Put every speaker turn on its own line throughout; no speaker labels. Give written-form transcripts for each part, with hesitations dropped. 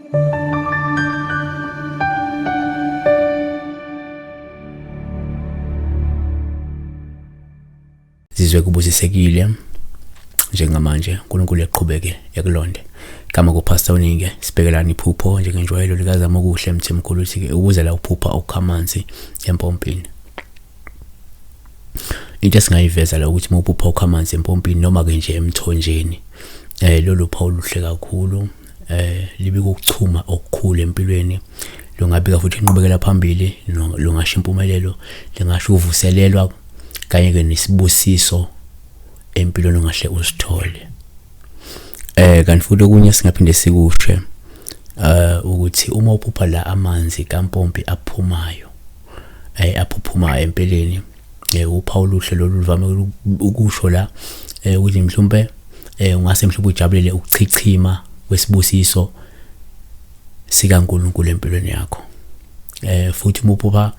Zizwe kubusisekile njengamanje uNkulunkulu eqhubeke ekulonde. Igama kuPastor Uninge sibhekelana iphupho njengenjwayelo likazama okuhle Mthimkhulu uthi-ke ukuze la uphupha ukha amanzi empompini. Into esingayiveza la ukuthi uma uphupha ukha amanzi empompini noma-ke nje emthonjeni lolu phawu luhle kakhulu libika ukuchuma okukhulu empilweni lungabika futhi inqubekela phambili lungasho impumelelo lingasho uvuselelwa kanye-ke nesibusiso empilweni ongahle usithole. Kanti futhi okunye singaphinde sikushe ukuthi uma uphupha la amanzi kampompi aphumayo aphuphumayo empeleni uphawu oluhle lolu luvame ukusho la ukuthi mhlawumbe ungase mhlawumbe ujabulele ukuchichima kwesibusiso sikaNkulunkulu empilweni yakho. Futhi uma uphupha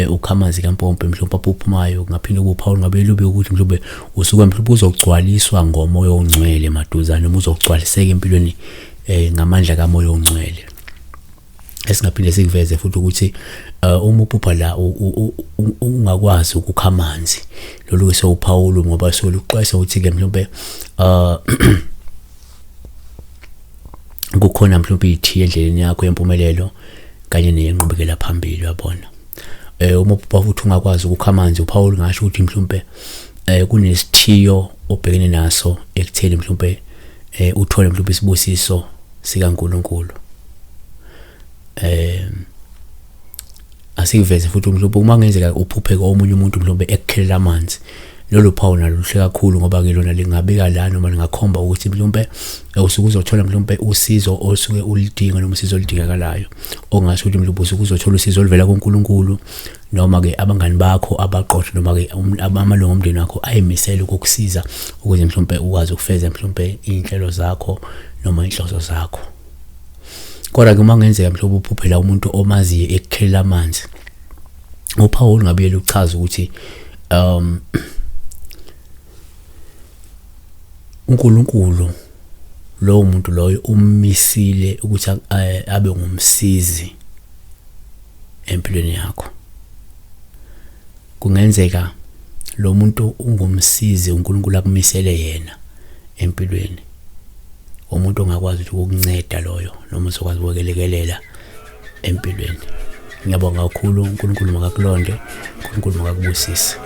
ukha amanzi kampompi mhlawumbe aphuphumayo kungaphinde kube uphawu ngabe lube ukuthi mhlawumbe usuke mhlawumbe uzogcwaliswa ngomoya ongcwele maduzane noma uzogcwaliseka empilweni ngamandla kamoya ongcwele. Esingaphinde sikuveze futhi ukuthi uma uphupha la ungakwazi ukukha amanzi lolu ke sewuphawula ngoba soluxwayisa ukuthi-ke mhlawumbe kukhona mhlawumbe ithiye endleleni yakho yempumelelo kanye neyenqubekela phambili uyabona. Uma uphupha futhi ungakwazi ukukha amanzi uPaul ngasho ukuthi mhlawumbe kunesithiyo obhekene naso ekutheni mhlawumbe uthole mhlawumbe isibusiso sikaNkulunkulu. Asikuveze futhi mhlawumbe uma kungenzeka uphupheke omunye umuntu mhlawumbe ekukhelela amanzi lolu phawu nalo luhle kakhulu ngoba-ke lona lingabika la noma lingakhomba ukuthi mhlawumbe usuke uzothola mhlawumbe usizo osuke uludinga noma usizo oludingakalayo ongasho ukuthi mhlawumbe usuke uzothola usizo oluvela kuNkulunkulu noma-ke abangani bakho abaqotho noma-ke amalungu omndeni wakho ayimisele ukukusiza ukuze mhlawumbe ukwazi ukufeza mhlawumbe iy'nhlelo zakho noma iy'nhloso zakho. Kodwa-ke uma kungenzeka mhlawumbe uphuphela umuntu omaziyo ekukhelela amanzi, uphawu olungabuye luchaze ukuthi uNkulunkulu lowo muntu loyo ummisile ukuthi abe ngumsizi empilweni yakho. Kungenzeka lo muntu ungumsizi uNkulunkulu akumisele yena empilweni. Umuntu ongakwazi ukuthi ukukunceda loyo noma uzokwazi ukwelekelela empilweni. Ngiyabonga kakhulu, uNkulunkulu makakulonde, uNkulunkulu makakubusise.